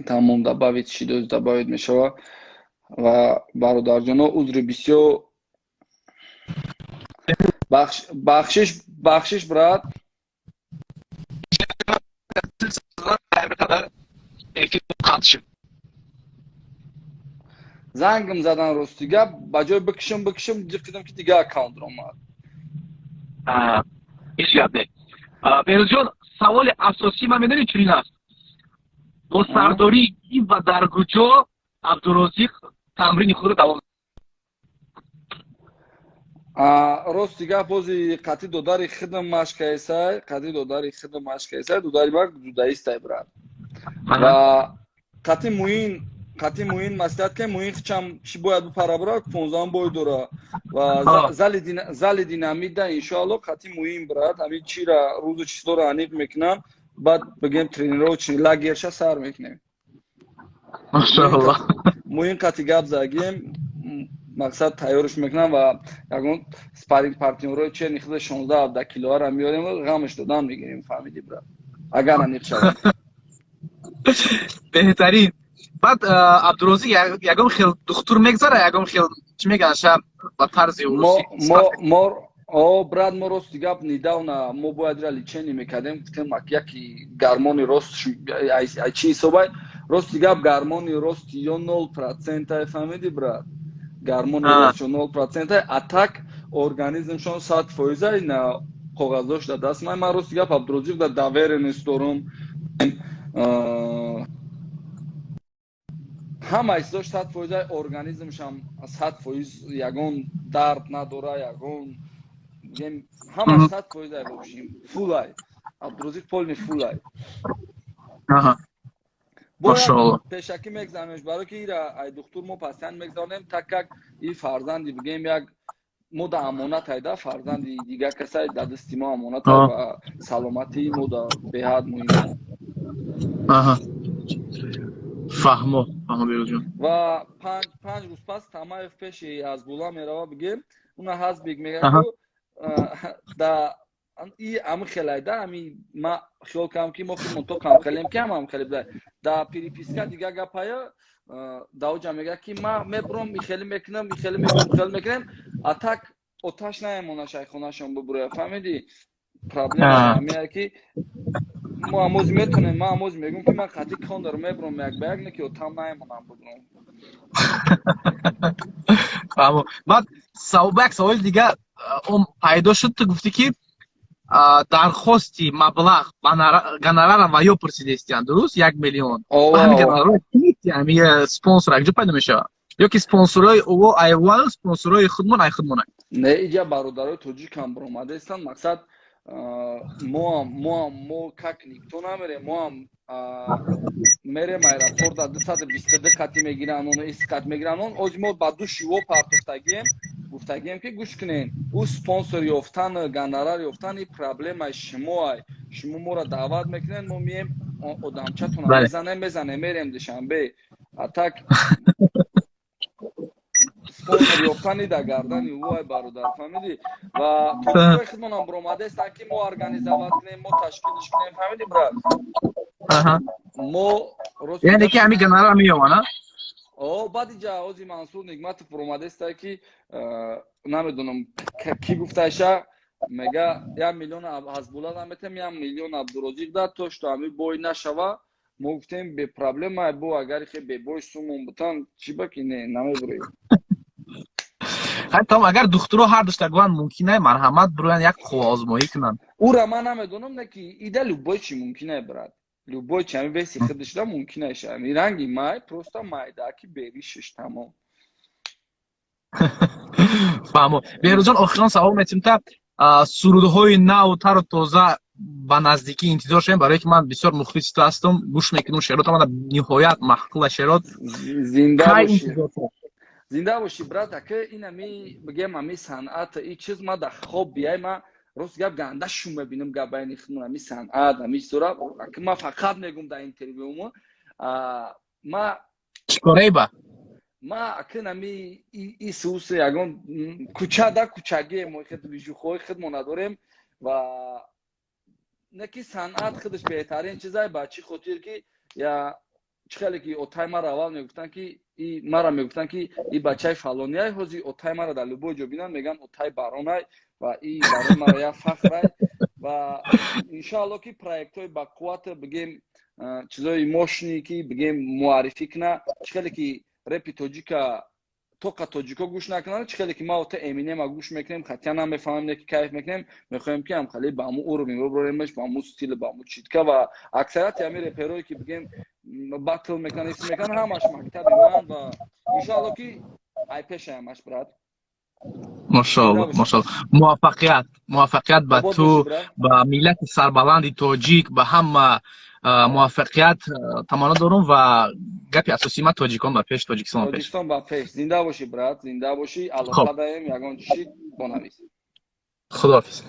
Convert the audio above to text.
Тамом, добавить шидоз, добавить мешава. Ва бародарҷоно, узри бисёр, бахшиш, бахшиш, брат. Зангм задан, рости гап, ба ҷои бикишам, бикишам, ҷиқидам, ки дига аккаунт омад. Ҳеҷ гап не, Беҳрӯзҷон. Саволи асосии ман, медонӣ, чунин аст: бо сардории кӣ ва дар куҷо Абдурозиқ тамрини худро давом? Рости гап, ҳози қатъи додари хидм машкаесай, қатъи додари хидм машкаесай. Додари ман дзюдоистай, брат, ва қатъи Муин, қатъи Муин маслиҳат ки Муин хичам чӣ бояд бипара, бира, 15-ум бой дора ва зали Динамида, иншоалло, қатъи Муин, брат. Ҳамин чира рӯзу числоро аниқ мекунам, баъд бигем, тренировочный лагерша сар мекунем. Машаалло. Муин қатъи гап задагием, мақсад, тайёрш мекунам ва ягон спарринг партнёрҳои чени худа 16-17 килоара меорем, ғамаш додан мегирем, фаҳмиди, брат, агар аниқ шавад. Беҳтарин. Баъд Абдурозиқ ягон хел духтур мегзара, ягон хел, чӣ меганша, ба тарзи Мо, о, брат, мо, рости гап, недавно мо бояд ира лечение мекардем. Гуфтем, яки гормони рост чи ҳисобай. Рости гап, гормони рости ё 0%-ай, фаҳмиди, брат, гормони ростшо 0%-ай, а так организмшон 100%-ай. На коғаздош дар даст ман. Ман, рости гап, Абдурозиқ дар доверенность дорум, ҳама чизош 100%-ай, организмшам 100%, ягон дард надора, ягон, ҳамаш 100%-ай, вообщем фулай Абдурозиқ, полный фулай. Бояд пешакӣ мегзаронем, барое ки ира ай духтур мо постоянно мегзаронем, так как и фарзанди, бигем, як мо да амонат айда, фарзанди дигар касай да дасти мо амонат ва саломатии мо да беҳад муҳим. Фаҳмо, фаҳмо, Беҳрӯзҷон. Ва 5 рӯз пас Тамаев пеши Ҳазбулла мерава, бигем, уна Ҳазбик мега да и ами хелайда. Ами ма хиёл кардам, ки мо худмон то камхелем, ки ҳама хеле буда да переписка. Дига гапая даоҷа мега, ки ма мебурам, ихеле мекунам, ихеле мекунам, хеле мекунем, а так оташ наемона, шайхонашон бубуроя, фаҳмиди? Проблема ҳамия, ки мо амози метонем. Ма амози мегӯм, ки ман қатъи Кондор мебурам як ба як, не ки отам наемонам бубурам. Фаҳмо. Баъд як саволи дига он пайдо шуд. Ту гуфтӣ, ки дархости маблағ гонорарам ва ё пурсидестиян, дуруст, 1 миллион. Ҳами спонсор якҷо пайдо мешавад ё ки спонсорҳои ӯ айвал, спонсорҳои худмон ай худмон? Не, иҷа бародарои тоҷикам баромадаистанд. Мақсад, моам, моам, мо как никто намерем, моам мерем аэропорта, 222 қати мегиранд он, ис қат мегиранд он. Ози мо ба ду шиво партофтагием, гуфтагием, ки гӯш кунен, ӯ спонсор ёфтан, гонорар ёфтан и проблемаи шумоай. Шумо моро даъват мекунед, мо мием, одамчатона мезанем, мезанем, мерем Душанбе. А так спонсор ёфтани да гардани ӯай, бародар, фаҳмидӣ? Ва тоҷикои худмонам баромадаистанд, ки мо организовать кунем, мо ташкилш кунем, фаҳмидӣ, брат? Мо Яъне ки ҳами гонорар меёванд? О, баъд иҷа ози Мансур Нигматов баромадаиста, ки намедонам кӣ гуфташа, мега, 1 миллион Ҳазбулла наметем, 1 миллион Абдурозиқ да, то что ҳами бой нашава. Мо гуфтем, бе проблема, бо агари хе бебой сумон бутан, чӣ ба ки не, намебурем. Хай, там агар духтуро ҳар дошта гӯянд, мумкин ай, марҳамат, бироянд, як қувваозмоӣ кунанд. Ура ман намедонам, не ки ида любой чи мумкин ай, брат, любой чи, ҳами веси худашда мумкин ай ша. Ами ранги май, просто майдаки беришиш, тамом. Фаҳмо. Беҳрӯзҷон, охирон савол метим та: сурудҳои наву тару тоза ба наздикӣ интизор шавем? Барое ки ман бисёр мухлиси ту ҳастам, гӯш мекунам шеъротам, ниҳоят маъқула шеърот. Зинда бошӣ, зинда бошӣ, брат. Ака, ин ами, бигем, ами санъат и чиз, ма дар хоб биай, ма, рост гап, ганда шум мебинам. Гап байни худмон, ами санъат, ами чизора, ака, ма фақат мегум дар интервюмо, ма Чикорей ба? Ма акн ами исусе ягон кӯча да кӯчагие, мо движухҳои худмо надорем. Ва не ки санъат худаш беҳтарин чизай, ба чӣ хотир ки я Чӣ хеле ки отай мара аввал мегуфтанд, ки и мара мегуфтанд, ки и бачаи фалонияй, ҳозир отай мара дар любой ҷо бинанд, мегӯянд, отай баронай, ва и барои мара як фахрай. Ва иншоалло, ки проектҳои бақувват, бигем, чизои мощный, ки бигем, муаррифӣ куна. Чӣ хеле ки репи тоҷика тоқа тоҷико гӯш накунанд, чӣ хеле ки ма ота Эминема гӯш мекунем, хатя намефаҳмем, не ки кайф мекунем. Мехоҳем, ки ҳамхали ба ҳамун уровень бибаремаш, ба ҳамун стил, ба ҳамун читка. Ва аксарияти ҳамин реперое, ки бигем, батл мекунанд, ис мекунанд, ҳамаш мактаби ман. Ва иншоалло, ки ай пешаямаш, брат. Машоалло, машоалло, муваффақият, муваффақият ба ту, ба миллати сарбаланди тоҷик, ба ҳама муваффақият таманно дорум. Ва гапи асосии ман: тоҷикон ба пеш, Тоҷикистон ба пеш! Тоҷикистон ба пеш! Зинда бошӣ, брат, зинда бошӣ. Алоқа даем, ягон чиши бонавис. Худоҳофиз.